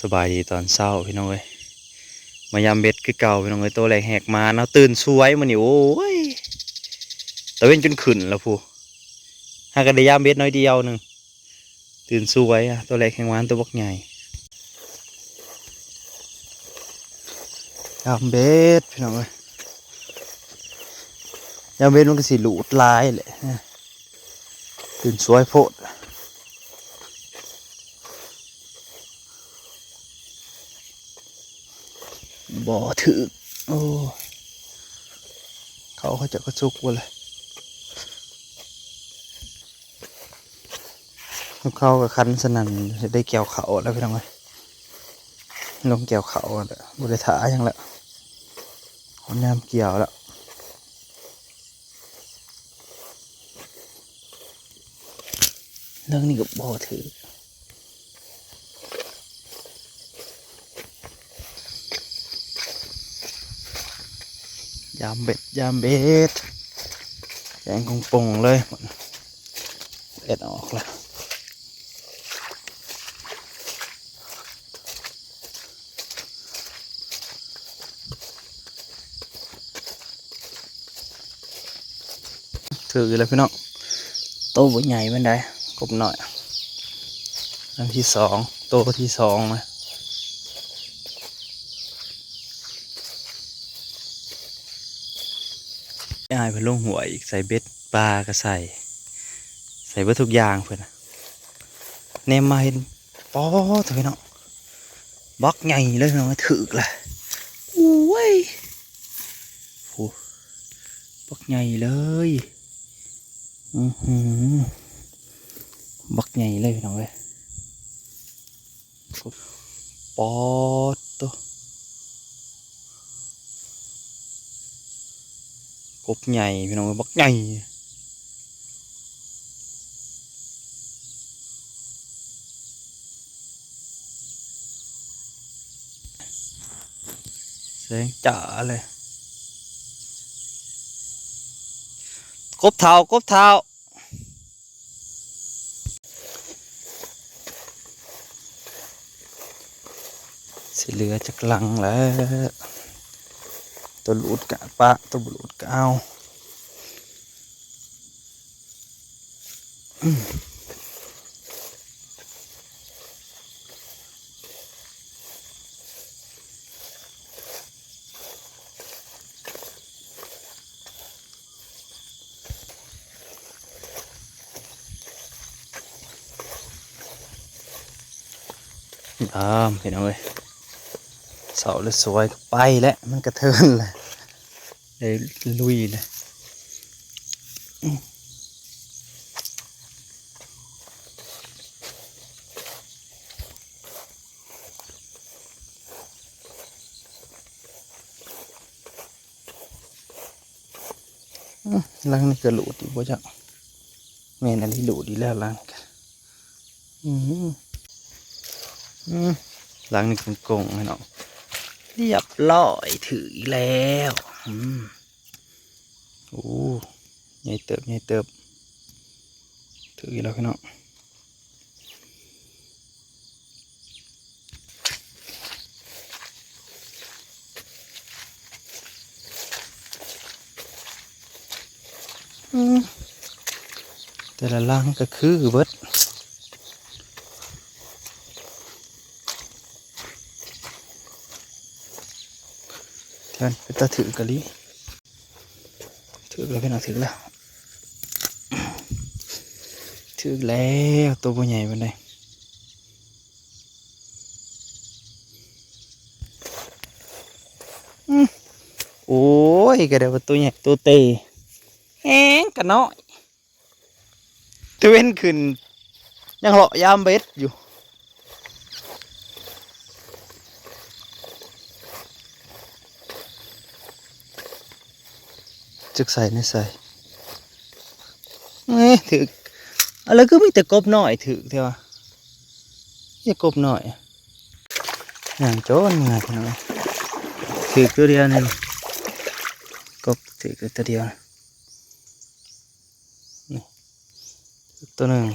ສະບາຍດີຕອນເຊົ້າພີ່ນ້ອງເອີຍ ມາຢາມເບັດຄືເກົ່າພີ່ນ້ອງເອີຍ. ໂຕແລກແຫກມາເນາະ ຕື່ນສວຍມື້ນີ້ ໂອ້ຍ ຕາເວັນຈົນຂຶ້ນແລ້ວພຸ້ນ ຫາກະໄດ້ຢາມເບັດໜ້ອຍດຽວໜຶ່ງ ຕື່ນສວຍ. ອາ ໂຕແລກແຫກມາ ໂຕບັກໃຫຍ່ ຢາມເບັດພີ່ນ້ອງເອີຍ. ຢາມເບັດມັນກະຊິຫຼູດຫຼາຍແຫຼະ ຕື່ນສວຍໂພດ ບໍ່ຖືກ. ໂອ້ ເຂົາ ເຂົາເຈົ້າກະສຸກເບິດແລ້ວ ເຂົາກະຂັນສະນັ້ນ ຊິໄດ້ກ່ຽວເຂົ້າແລ້ວພີ່ນ້ອງເອີຍ. ລົງກ່ຽວເຂົ້າແລ້ວ ບໍ່ໄດ້ຖ້າຫຍັງແລ້ວ ຮອດຍາມກ່ຽວແລ້ວ. ເລື່ອງນີ້ກະບໍ່ຖືກ ຢາມເບັດ ຢາມເບັດ ແຈ້ງໂປ່ງໆເລີຍ ແດດອອກແລ້ວ. ຖືກອີກແລ້ວພີ່ນ້ອງ ໂຕບໍ່ໃຫຍ່ປານໃດ ກົບນ້ອຍ ອັນທີສອງ ໂຕທີສອງນະ. ອ້າຍເພິ່ນລົງຫ້ວຍອີກ ໃສ່ເບັດປາກະໃສ່ ໃສ່ເບິດທຸກຢ່າງເພິ່ນນະ. ແນມມາເຫັນ ປາດໂທ້ພີ່ນ້ອງ ບັກໃຫຍ່ເລີຍພີ່ນ້ອງ ຖືກລະ ໂອ້ຍ ໂອ້ ບັກໃຫຍ່ເລີຍ ອືຫື ບັກໃຫຍ່ເລີຍພີ່ນ້ອງເອີຍ. ປາດໂທ້ ກົບໃຫຍ່ພີ່ນ້ອງເອີຍ ບັກໃຫຍ່ ແສງຈ້າເລີຍ ກົບເຖົ້າ ກົບເຖົ້າ. ຊິເຫຼືອຈັກຫຼັງແລ້ວ ໂຕຫຼູດກະປະ ໂຕບໍ່ຫຼູດກະເອົາ. ດາມ ພີ່ນ້ອງເອີຍ ເຊົ້າແລ້ວສວຍກະໄປແລ້ວ ມັນກະເທີນແລ້ວ ໄດ້ລຸຍແລ້ວ. ອື ຫຼັງນີ້ກະຫຼູດອີກບໍ່ຈັກ ແມ່ນອີ່ຫຼີ ຫຼູດອີກແລ້ວຫຼັງນີ້ກະ ອື ອື ຫຼັງນີ້ກົງໆ ພີ່ນ້ອງ ລຽບຮ້ອຍ ຖືກອີກແລ້ວ ອື ໂອ້ ໃຫຍ່ເຕີບ ໃຫຍ່ເຕີບ ຖືກອີກແລ້ວພີ່ນ້ອງ. ອືມ ແຕ່ລະຫຼັງກະຄືເບິດ ເປັນຕາຖືກກະລີ. ຖືກແລ້ວພີ່ນ້ອງ ຖືກແລ້ວ ຖືກແລ້ວ ໂຕບໍ່ໃຫຍ່ປານໃດ ອືມ ໂອ້ຍ ກະໄດ້ວ່າໂຕໃຫຍ່ໂຕເຕ ແຮງກະນ້ອຍ. ຕາເວັນຂຶ້ນຍັງເລາະຢາມເບັດຢູ່ ຈັກໃສ່ໃນໃສ່ ເອີ ຖືກ ອະ ແລ້ວຄືມີແຕ່ກົບນ້ອຍຖືກແທ້ວະ ມີແຕ່ກົບນ້ອຍ ຍ່າງຈົນເມື່ອຍພີ່ນ້ອງ ຖືກໂຕດຽວນີ້ ກົບຖືກໂຕດຽວ. ນີ້ ໂຕໜຶ່ງ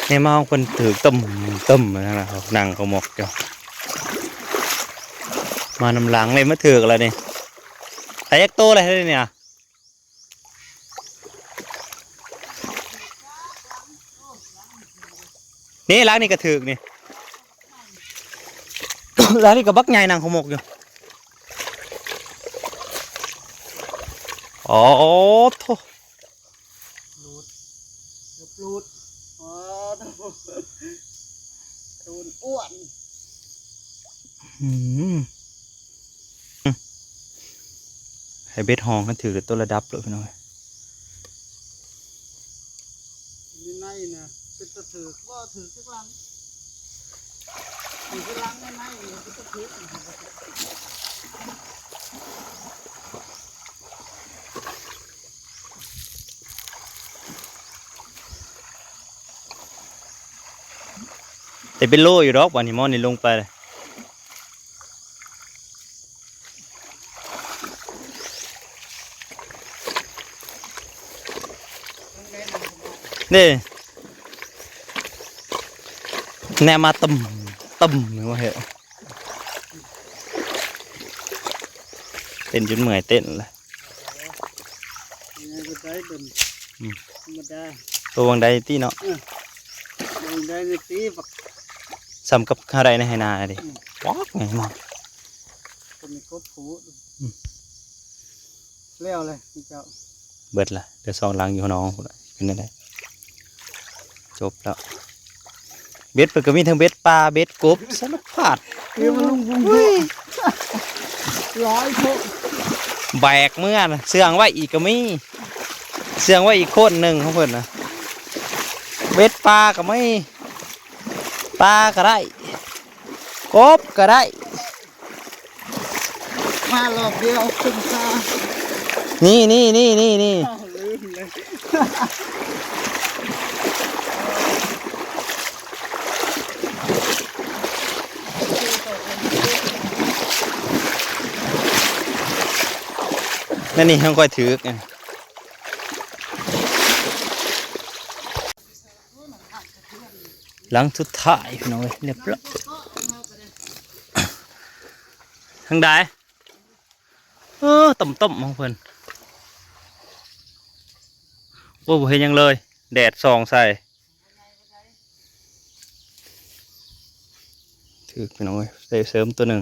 ແມ່ເມົາເພິ່ນຖືກຕຶ້ມໆນັ້ນນະ ນັ່ງເຂົ້າໝົກຢູ່ ມານຳຫຼັງເລີຍ ມາຖືກແລ້ວນີ້ ໄດ້ຈັກໂຕແລ້ວນີ້ນະ ນີ້ຫຼັງນີ້ກໍຖືກນີ້ ຫຼັງນີ້ກໍບັກໃຫຍ່ນັ່ງເຂົ້າໝົກຢູ່ ໂອ້ໂທ້ ຫຼຸດ ເກືອບຫຼຸດ ອໍ ໂຕນອ້ວນ ອືມ ໃຫ້ເບັດຫ້ອງກັນຖືກໂຕລະດັບໂລດ ພີ່ນ້ອງເອີຍ ຢູ່ໃນນະ ເປັນຕາຖືກ ບໍ່ຖືກຈັກຫຼັງ ຢູ່ທີ່ຫຼັງໃນໆນີ້ເປັນຕາຖືກ. ແຕ່ເປັນໂລຢູ່ດອກ ບາດນີ້ໝໍນີ້ລົງໄປ ນີ້ ແນມມາຕຶ້ມ ຕຶ້ມວ່າເຫດ ເຕັ້ນຈົນເມື່ອຍເຕັ້ນລະ ຍັງບໍ່ໄດ້ເບິ່ງ ອືມ ທຳມະດາ ໂຕຫວ່າງໃດຕິເນາະ ເອີ ຫວ່າງໃດນີ້ຕິ ບັກ ສ່ຳກັບເຮົາໄດ້ໃນໄຮ່ນາເດ້ ອືມ ປອກໃຫຍ່ມາກ ຕົວນີ້ກົບຜູ້ ອືມ ແລ້ວເລີຍເຈົ້າ ເບິດລະ ເຫຼືອສອງຫຼັງຢູ່ໜອງພຸ້ນລະ ເປັນແນວໃດ ຈົບແລ້ວ ເບັດເພິ່ນກໍມີທັງເບັດປາ ເບັດກົບ ສາລະພັດ ເອີ ມັນລົງພຸ້ນ ເອີຍ ຫຼາຍໂພດ ແບກເມືອນະ ເຊື່ອງໄວ້ອີກກໍມີ ເຊື່ອງໄວ້ອີກຄົນໜຶ່ງຂອງເພິ່ນນະ ເບັດປາກໍມີ ປາກໍໄດ້ ກົບກໍໄດ້ ມາລອບດຽວຄຸ້ມຄ່າ ນີ້ໆໆໆ ອ້າວ ລືມເລີຍ ນັ້ນນີ້ຂອງຂ້ອຍຖືກ ຫຼັງສຸດທ້າຍ ພີ່ນ້ອງເອີຍ ລຽບຮ້ອຍ ທາງໃດ ເອີ ຕົ້ມໆຂອງເພິ່ນ ໂອ້ ບໍ່ເຫັນຫຍັງເລີຍ ແດດສ່ອງໃສ່ ຖືກ ພີ່ນ້ອງເອີຍ ໄດ້ເສີມຕົວໜຶ່ງ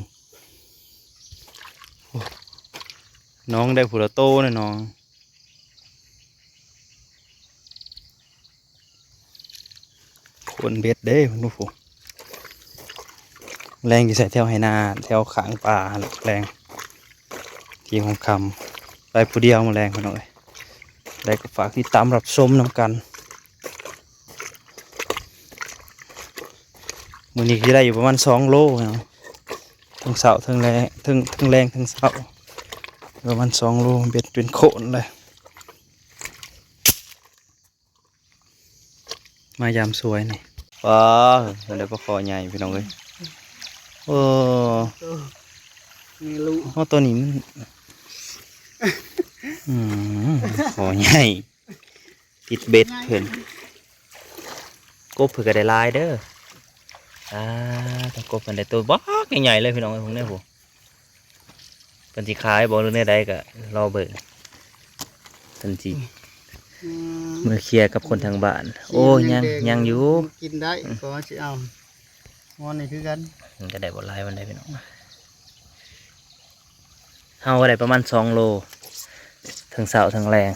ໂອ້ ນ້ອງໄດ້ຜູ້ລະໂຕນະນ້ອງ. ຄົນເບັດເດ້ ເພິ່ນຜູ້ ແລງຊິໃສ່ແຖວໄຮ່ນາ ແຖວຂ້າງປ່າຫັ້ນແຫຼະ ແລງ ທີ່ຫົວຄ່ຳ ໄປຜູ້ດຽວມື້ແລງ ພີ່ນ້ອງເອີຍ ໄດ້ກໍຝາກຕິດຕາມຮັບຊົມນຳກັນ ມື້ນີ້ຊິໄດ້ຢູ່ປະມານສອງໂລເນາະ ເທິງເຊົ້າເທິງແລງ ເທິງ ເທິງແລງເທິງເຊົ້າ ປະມານສອງໂລ ເບັດເປັນໂຂນເລີຍ. ມາຍາມສວຍນີ້ ວ້າວ ມັນໄດ້ປາຄໍໃຫຍ່ພີ່ນ້ອງເອີຍ ໂອ້ ໂຕ ມີລູກ ໂອ້ ໂຕນີ້ມັນ ອືມ ຄໍໃຫຍ່ ຕິດເບັດເພິ່ນ ກົບເພິ່ນກໍໄດ້ຫຼາຍເດີ ອ່າ ຕົວກົບເພິ່ນໄດ້ໂຕບັກໃຫຍ່ໆເລີຍພີ່ນ້ອງເອີຍ ເບິ່ງແດ່ພຸ້ນ. ເພິ່ນຊິຂາຍບໍ່ ຫຼືແນວໃດກໍລໍເບິ່ງ ເພິ່ນຊິ ອືມ ເມືອເຄຍກັບຄົນທາງບ້ານ ໂອ້ ຍັງ ຍັງຢູ່ ກິນໄດ້ ອືມ ກໍຊິເອົາ ງອນນີ້ຄືກັນ ມັນກໍໄດ້ບໍ່ຫຼາຍປານໃດພີ່ນ້ອງ ເຮົາກໍໄດ້ປະມານສອງໂລ ເທິງເຊົ້າເທິງແລງ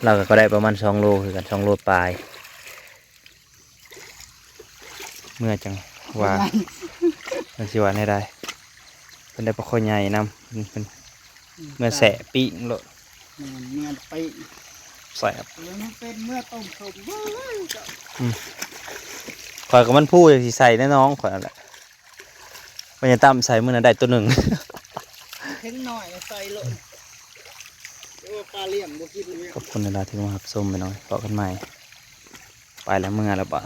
ລາວກໍໄດ້ປະມານສອງໂລຄືກັນ ສອງໂລປາຍ. ເມື່ອຈັ່ງວ່າ ມັນຊິວ່າແນວໃດ ເພິ່ນໄດ້ປາຄໍໃຫຍ່ນຳ ເພິ່ນ ອືມ ເມື່ອແຊະປີ້ງໂລດ ແມ່ນ ເມື່ອປີ້ງແຊບ ແລ້ວມັນເປັນເມື່ອຕົ້ມສົມ ເບິ່ງເຈົ້າ ອືມ ຂ້ອຍກໍມັນຜູ້ຊິໃສ່ໃນໜອງຂ້ອຍນັ້ນແຫຼະ ພະຍາຕ່ຳໃສ່ມື້ນັ້ນໄດ້ໂຕໜຶ່ງ ເຖິງໜ້ອຍໃສ່ໂລດ ໂອ້ ປາລ້ຽງບໍ່ກິນແລ້ວ ຂອບຄຸນຫຼາຍໆທີ່ມາຮັບຊົມ ພີ່ນ້ອງ ພໍ້ກັນໃໝ່ ໄປແລ້ວ ເມືອແລ້ວບາດ